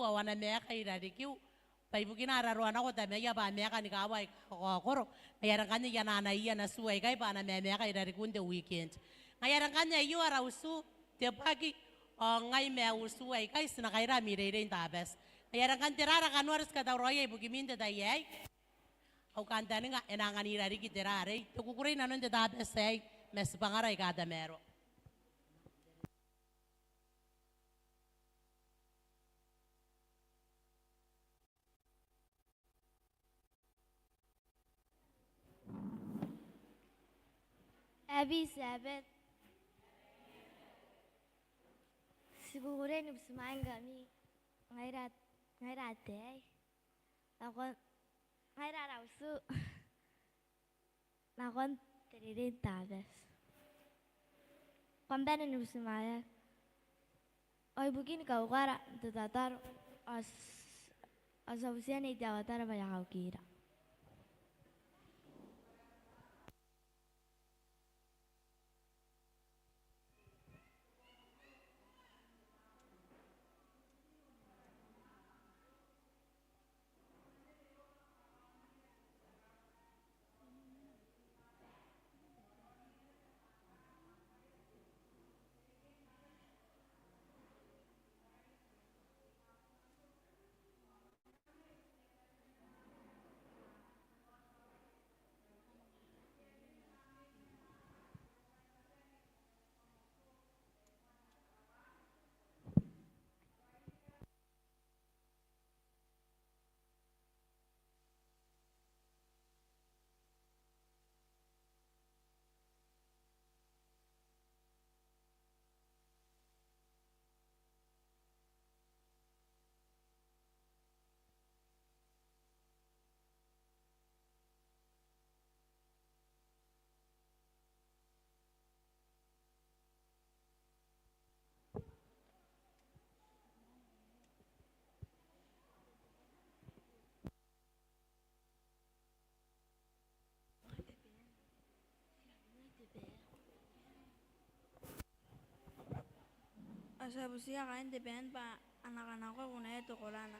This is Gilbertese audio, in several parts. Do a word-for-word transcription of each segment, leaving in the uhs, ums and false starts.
ao a na maeka i rarikiu. Bwa ibukina a raroa nako tamaia bwa a maeka ni kaawa aika kakaokoro. Ngaia are ngkanne I a anaanaia natiu aikai bwa a na mamaeka i rarikun te weekend. Ngaia are ngkanne aio ara utu, te bwaki, ao ngai ma utu aikai ti na kaira ami reirei n Tabati. Ngaia are ngkanne tera ara kanoa are ti katauraoia ibukimi n te tai aei? Au kantaninga e na anganira riki tera arei. Te kukurei nanon te Tabati aei, ma tibwangara aika tamaroa. Happy Sabbath. Ti kukurei ni butimwaeingkami ngaira, ngaira ataei. Nakon, ngaira ara utu. Nakon te reirei n Tabati. Kam bane ni butimwaeaki. Ao ibukin kaukara n te tataro, ao ti, ao ti a butiia Nei Teaotara bwa e a kaukira. Ao ti a butiia kaain te band bwa a na kanakoa kunaia te korana.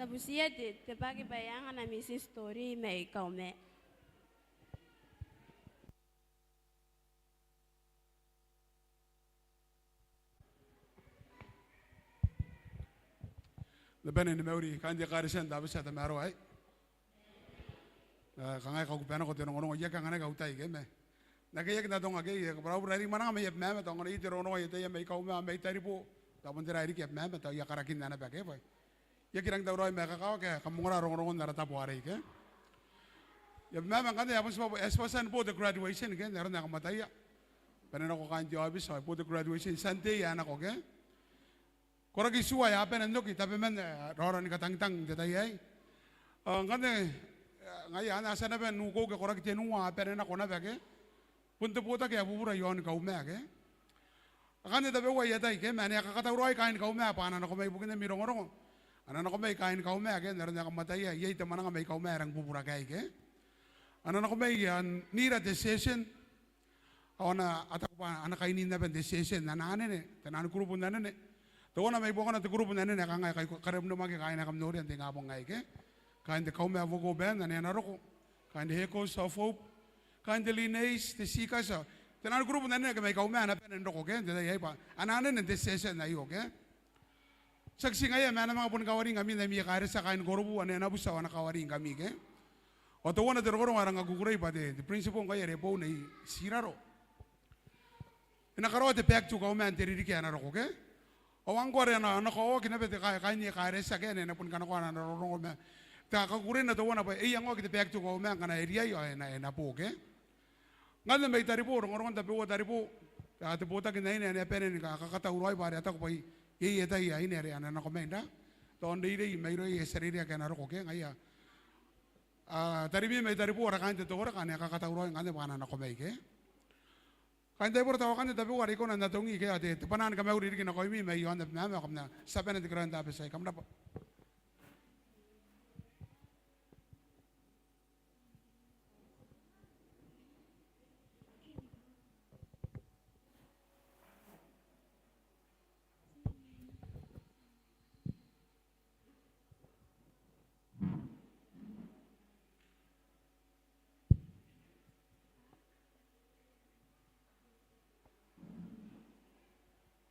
Butia te, te baki bwa e anga ana mission story mai Kauma. N na bane ni mauri kaain te ekaretia n Tabati ae tamaroa aei. E, kanga e kakubanako te rongorongo, I aki anganaki au tai ke, ma n akea, I aki atonga ke, I kabwarabwara riki mwananga mai Abemama, tao ngkana iai te rongorongo ae I ataia mai Kauma, mai Taribo, tao bon tera riki Abemama, tao I a karakinna naba ke bwa I aki rangi n tauraoi ma e kakawaki ae kam ongora rongorongon ara tabo arei ke. I Abemama ngkanne e a bon tibwa, e tibwa tia ni bo te graduation ke, n aron ae kam ataia. Bane nako kaain te aobiti ao e bo te graduation, Sunday ae nako ke. Koraki itiua ae a bane n oki, tabeman ae raora ni katangitang n te tai aei. Ao ngkanne, e, ngaia anne a tia naba n ukeuke koraki tenua a bane nako naba ke. Bon te botaki ae bubura i aoni Kauma ke. Akanne tabeua aia tai ke, ma ane a kakatauraoi kaaini Kauma bwa a na nako mai ibukin ami rongorongo. A na nako mai kaaini Kauma ke, n aron ae kam ataia, iai te mwananga mai Kauma ae rangi bubura aei ke. A na nako mai, a na ira te session, ao a na, a taku bwa a na kainin naba n te session ana anene, taian kurubu n anene. Teuana mai buakona te kurubu n anene ae kanga e kai, karebunamaki kaain ae kam noria n te ingabong aei ke. Kaain te Kauma Vocal Band ane a na roko. Kaain te Echoes of Hope. Kaain te Lineage, te Seekers. Taian kurubu n anene ake mai Kauma a na bane n roko ke, n te tai aei bwa a na anene n te session aio ke. Tiaki ti ngaia ma a na manga boni kawaringkami n ami ekaretia kaain Korobu, ane a na buti ao a na kawaringkami ke. Ao teuana te rongorongo ae rangi kukurei bwa te, te principal ngkai are boou Nei Tiraro. E na karaoa te Back to Kauma n te ririki ae na roko ke. Ao ngkoa are a na, a na kaoaki naba te kai, kaain ekaretia ke, ane a na boni kanakoa ana rongorongo ma te kakukureina teuana bwa e iangoaki te Back to Kauma ngkana e riai ao e na, e na bo ke. Ngkanne mai Taribo, rongorongon tabeua Taribo, a, te botaki n aine ane a bane ni ka, kakatauraoi bwa are a taku bwa iai aia tai aine are a na nako mai n ra, tao n reirei mairouia aia tia reirei ake a na roko ke, ngaia. A, tarimi mai Taribo ara kaain te Tooraka ane a kakatauraoi ngkanne bwa a na nako mai ke. Kaain Taibora, tao akanne tabeua are I kona n atongi ke, ao te, te bwanaa ni kamauri riki nakoimi mai aon Abemama ao kam na tia bane n tekeraoi n Tabati aei, kam rabwa.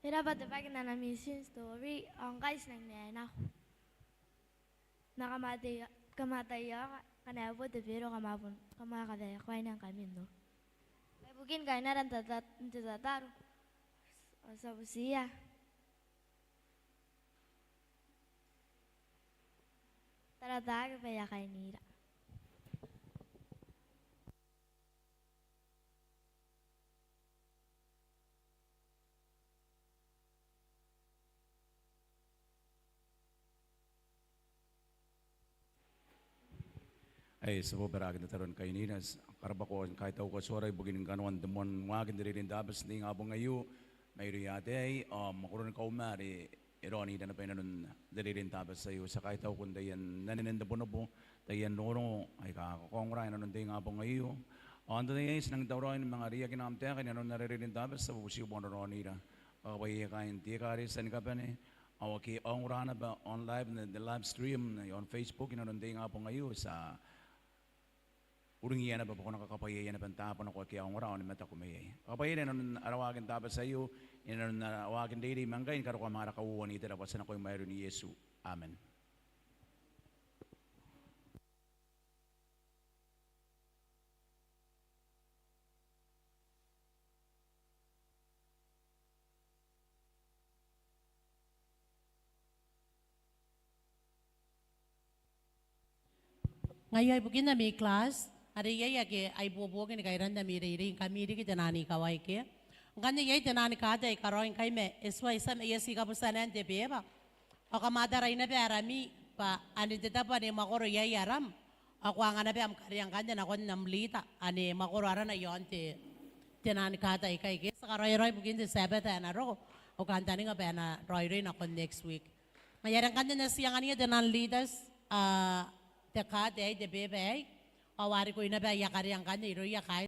E rabwa te baki n ana mission story, ao ngkai ti nang mena nako. Ma kam ataia, kam ataia, ngkana e bo te bero kam a bon, kam a kabaekoa ngkami n oki. Ibukin kainara n tata, n te tataro. Ao ti a butiia. Tarataake bwa e a kainira. Ae ti a bobaraaki n tataro ni kainira, ti karabwako, kaitauko Atuara ibukin kanoan te moan waaki n te reirei n Tabati n te ingabong aio mairouia ataei ao mwakoron Kauma are e raonira naba inanon te reirei n Tabati aio. Ti a kaitauko n taian anene n tebonebo, taian rongorongo aika kakaongora inanon te ingabong aio. Ao n te tai aei ti nang tauraoi ni manga reiakina am taeka inanon ara reirei n Tabati, ti a bubutiiko bwa ko na raonira. Kakabwaia kaain te ekaretia ni kabane ao ake a ongora naba on live n te live stream on Facebook inanon te ingabong aio, ti a uringiia naba bwa ko na kakabwaiaia naba n taabo nako ake a ongora ao ni mataku mai iai. Kakabwaiaira inanon ara waaki n Tabati aio, inanon ara waaki n reirei ma ngkai ni karokoa ma ara kauoua n itera, bwa ti a nakoim ae aron Iesu. Amen. Ngaia ibukin ami class, are iai ake a ibuobuoki ni kairan ami reirei ngkami riki te naan ikawai ke. Ngkanne iai te naan kaate ae I karaoi ngkai ma e tuai tia ma I a tii kabuta naba n te beeba. Ao kam a tarai naba arami bwa ane te tabo ane mwakoro iai aram, ao ko anga naba am karea ngkanne nakon am leader ane mwakoro arana iaon te, te naan kaate aikai ke. Ti a karaoia raoi ibukin te Sabbath ae na roko, ao kantaninga bwa e na raoiroi nakon next week. Ngaia are ngkanne N na tii anganiia te naan leaders, a, te kaate aei, te beeba aei, ao a rikoi naba aia karea ngkanne irouia kaain